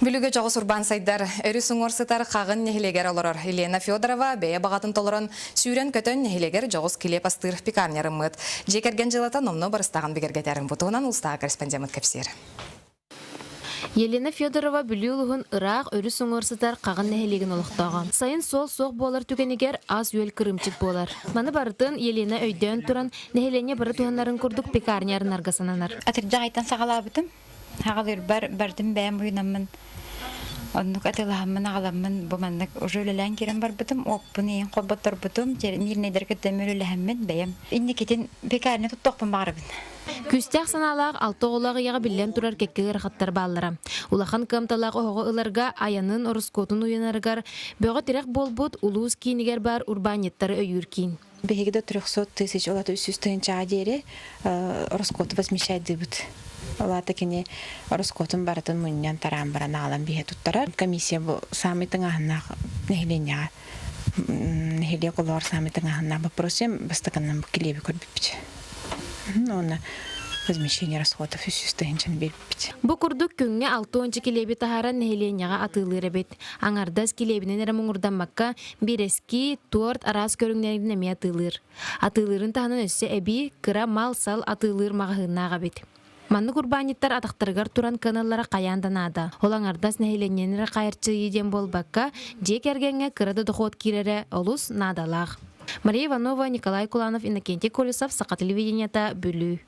Бүлүүгэ дьоҕус урбаан сайдар, өрүс уҥуор сытар Хаҕын нэһилиэгэр олорор Елена Федорова бэйэ баҕатын толорон, сүүрэн-көтөн нэһилиэгэр дьоҕус килиэп астыыр пекарня арыммыт. Дьиэ кэргэн дьыалата номнуо барыстааҕын бигэргэтэр. Бу туһунан улуустааҕы корреспондеммыт кэпсиир. Елена Федорова Бүлүү улууһун ыраах өрүс уҥуор сытар Хаҕын нэһилиэгин олохтооҕо. Сайын суол суох буолар түгэнигэр ас-үөл кырыымчык буолар. Маны барытын Елена өйдөөн туран, нэһилиэнньэ бары туһанарын курдук пекарня арынарга сананар. Атырдьах айтан саҕалаабытым. Аҕалыырбар бардым бэйэм буйунаммын оннук атыылаһаммын аҕаламмын бу маннык уже үлэлээн киирэн барбытым уоппун иин холботторбутум миирнэйдэр кытта үлэлэһэммин бэйэм инникитин пекарня туттуохпун баҕарабын. Күүстээх санаалаах алта оҕолоох ийэҕэ биллэн турар кэккэ ыарахаттар бааллара. Улахан кыамталаах оһоҕу ыларга айанын ороскуотун уйанарыгар бөҕө тирэх буолбут улуус киинигэр баар урбаанньыттары өйүүр киин. Биһиги да 300 тысяч, ол ата 300 тыһыынчаҕа диэри ороскуоту возмещайдыыбыт. Ол аата кини ороскуотун барытын мунньан тараан баран аҕалан биһэ туттарар. Комиссия бу саамай тыҥааһыннаах нэһилиэнньэҕэ нэһилиэк олоҕор саамай тыҥааһыннаах боппуруос бастакыннан бу килиэби көрбүппүт. Уонна возмещение расходов 300 тыһыынчаны биэрбиппит. Бу курдук күҥҥэ 60 килиэби таһааран нэһилиэнньэҕэ атыылыыр эбит. Аҥардас килиэбинэн эрэ муҥурдаммакка, биэрэски, торт араас көрүҥнэрин эмиэ атыылыыр. Атыылыырын таһынан өссө эбии кыра мал-сал атыылыыр маҕаһыыннаах эбит. Маннык урбаанньыттар атахтарыгар туран кыаналлара хайаан да наада. Ол аҥардас нэһилиэнньэни эрэ хайарчыйыы диэн буолбакка, дьиэ кэргэҥҥэ кыра да дохуот киирэрэ олус наадалаах. Мария Иванова, Николай Куланов, Иннокентий Колесов, Саха телевидениета, Бүлүү.